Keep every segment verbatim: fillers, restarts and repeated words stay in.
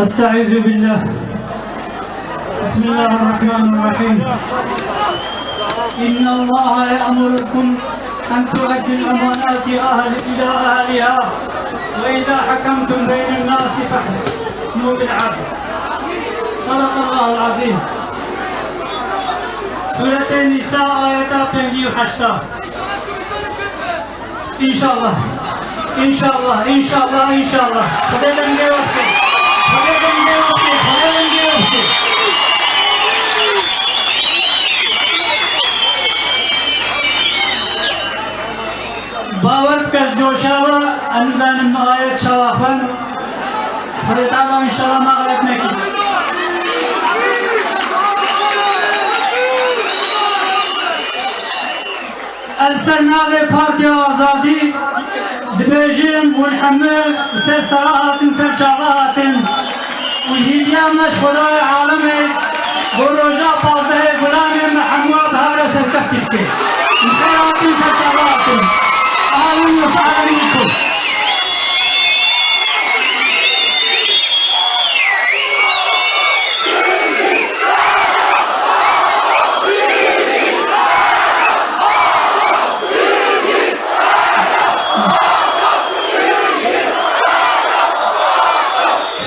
أستعيذ بالله. بسم الله الرحمن الرحيم. إن الله يأمركم أن تؤدوا الأمانات أهل، إلى أهلها، وإذا حكمتم بين الناس فاحكموا بالعدل. صدق الله العظيم. Sûretê Nîsa, ayeta pêncî û heşta. İnşallah. İnşallah, inşallah, inşallah. Xwedê dengê we bike. Xwedê dengê we bike. Xwedê dengê we bike. Bawer bike, ez coşawa, em nizanim ayet çawa xwen. Xwedê Teala inşallah me xelet neke. Ez ser navê Partiya Azadî dibêjim, hûn hemû ser sera hatin, ser çava hatin û hîviya me ji Xwedayê alemê bo roja pazdehê Gulanê me hemû bi hev re serkeftî bike. Bi xêr hatin, ser çava hatin. Ahlen ve sehlen bikum.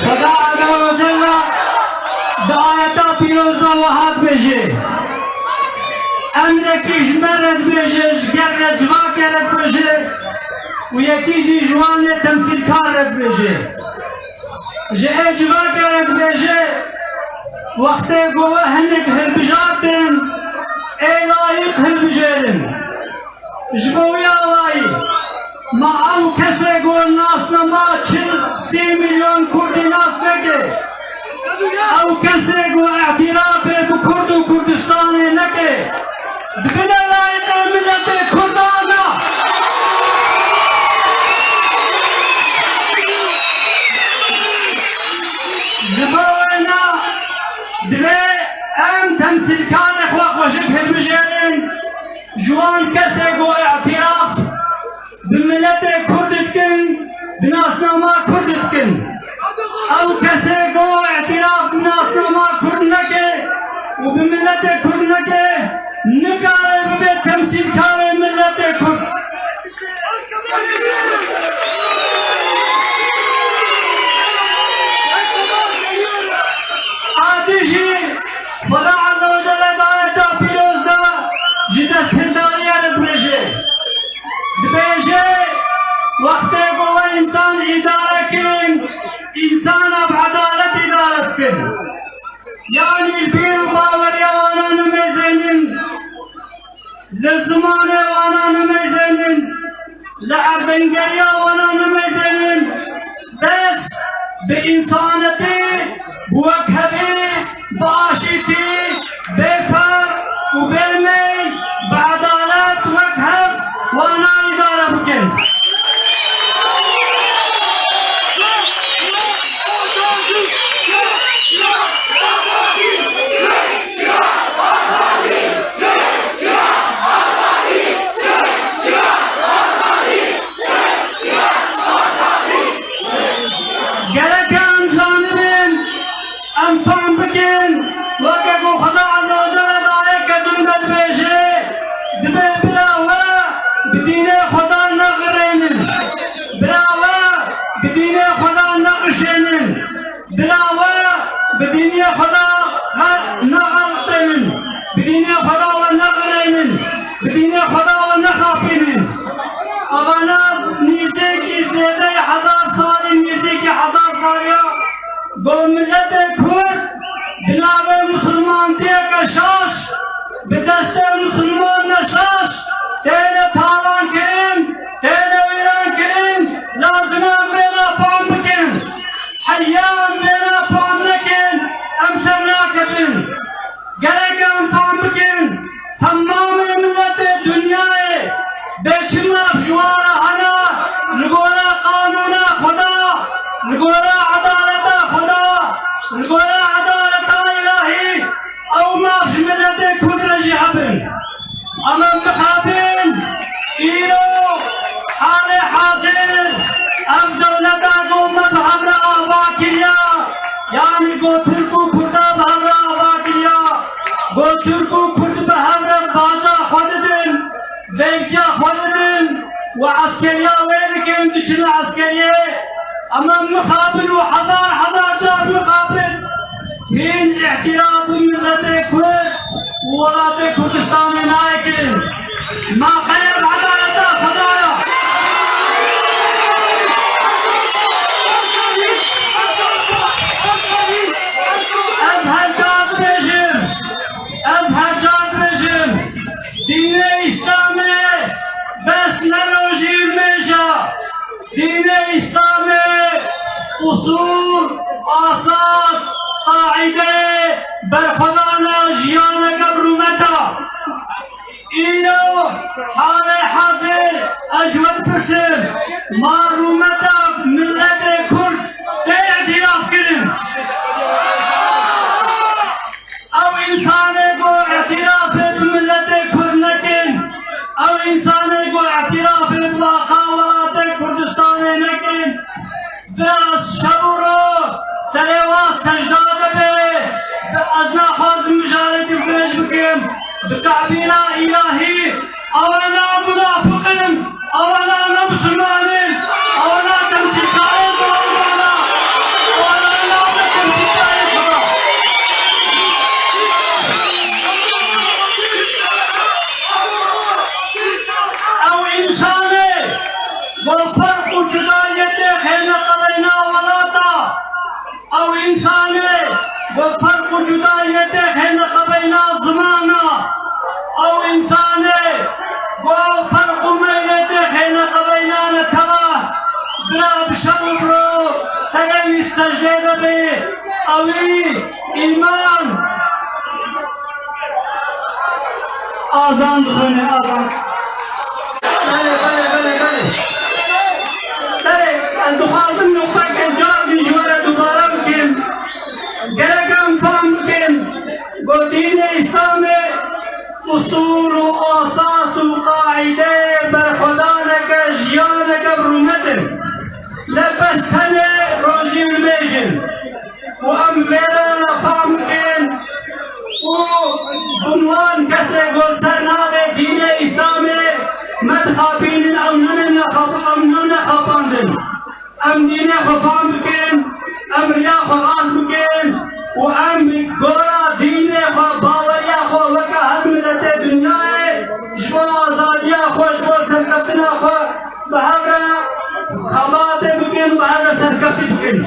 Xweda Azze ve Celle di ayeta pîroz de wiha dibêje, emrekî ji me re dibêje, ji gel re, civakê re dibêje û yekî jî ji wan ê temsîlkar re dibêje. Ji ê civakê re dibêje, wextê ku we hinek hilbijartin, ê layîq hilbijêrin. Ji bo wî awayî, ma ew kesê ku nasnama çil sî milyon Kurdî nas neke, ew kesê ku îtirafê bi Kurd û Kurdistanê neke, dibine layîqê miletê Kurdan e. Ji bo wêna divê em temsîlkarê xwe xweşik hilbijêrin. Ji wan kesê ku îtiraf bi miletê Kurd dikin, bi nasnama Kurd dikin. Ew kesê ku îtiraf bi nasnama Kurd neke û bi miletê Kurd neke, nikare bibe temsîlkarê miletê Kurd. Adi jî Xweda Azze ve Celle di ayeta pîroz de ji desthildariyê re dibêje. Dibêje, wextê ku we însan îdare kirin, însana bi edalet îdare bikin. Yanî li bîr û baweriya wana nimêzênin, li zimanê wana nimêzênin, li erdengeriya wana nimêzênin, bes bi însanetî, bi wekhevî, bi aşîtî, bê ferq û bê meyl, bi edalet wek hev wana îdare bikin. Gerek em zanibin, em fam bikin, weke ku Xweda Azze ve Celle di ayeke din de dibêje, dibê bila we bi dînê Xweda nexirênin, bila we bi dînê Xweda neqişênin. Bila we bi dînê Xweda he nexeltênin, bi dînê Xweda we nexirênin, bi dînê Xweda we nexapînin. Evana nîzêkî zêdeyî hezar salî, nîzêkî hezar saliya go miletê Kurd bi navê misilmantiyeke şaş, bi destê misilman neşaş têne talan kirin, têne wîran kirin, lazim e em vêna fam bikin. Heya em vêna fam nekin, em ser nakevin. Gerek em fam bikin, temamê miletê dinyayê bê çi maf ji wan re hene, li gora qanûna Xweda, li gora edaleta Xweda, li gora edaleta îlahî, ew maf ji miletê Kurd re jî hebin. Em ê bixapin, îro halê hazir ev dewleta ku me bi hev re ava kiriya, Got Tirk û Kurda bi hev re ava kiriya. Got Tirk û Kurd bi hev re baca xwe didin, vevgiya xwe didin û eskeriya wê dikin, diçine eskeriyê. Em mixabin û hezar hezar car mixabin. Hîn îtiraf bi miletê Kurd û welatê Kurdistanê nayê kirin. Ma qeye bi edaleta Xwedaya. Ez her car dibêjim, ez her car dibêjim, dînê Îslamê bes ne rojîlmêj e. Dînê Îslamê usûl, asas, qaîde, berxwedana jiyaneke bi rûmet e. Îro halê hazir ez ji we dipirsim, ma rûmeta miletê Kurd tê îtiraf kirin? Ew însanê ku îtirafê bi miletê Kurd nekin, ew însanê ku îtirafê bi axa welatê Kurdistanê nekin, Bira şev û roj serê wa secda dibe. Bi ez naxwazim mijarê dirêj bikim. Bi tebîna îlahî, ewana munafiq in, ewana ne misilman in, ewana temsîlkarê zaliman e, ewana ne temsîlkarê Xweda. Ew însanê Bo ferq û cudayetê xêne qebeyna welata. Ew însanê bo ferq û cudayetê xêne qebeyna zimana. Ew însanê bo ferq û meyletê xêne qebeyna netewa. Bira bi şev û bi roj serê wî secdê de bê. Ewî îman. Azan dixwîne, azan. Belê, belê, belê, belê. Belê, ez dixwazim nuqteke car din ji we re dubare bikim. Gerek em fam bikin, ku dînê Îslamê usûl û asas û qaîdeyê berxwedaneke jiyaneke bi rûmet in. Ne bes tenê rojî nimêjin. Û em vê re fam bikin û bi wan kesê ku li ser navê dînê Îslamê me dixapînin, ew nûne nexap-, ew nûne xapandin. Em dînê xwe fam bikin, em riya xwe rast bikin û em bi gora dînê xwe, baweriya xwe weke her miletê dinyayê ji bo azadiya xwe, ji bo serkeftina xwe bi hev re xebatê bikin û bi hev re serkeftî bikin.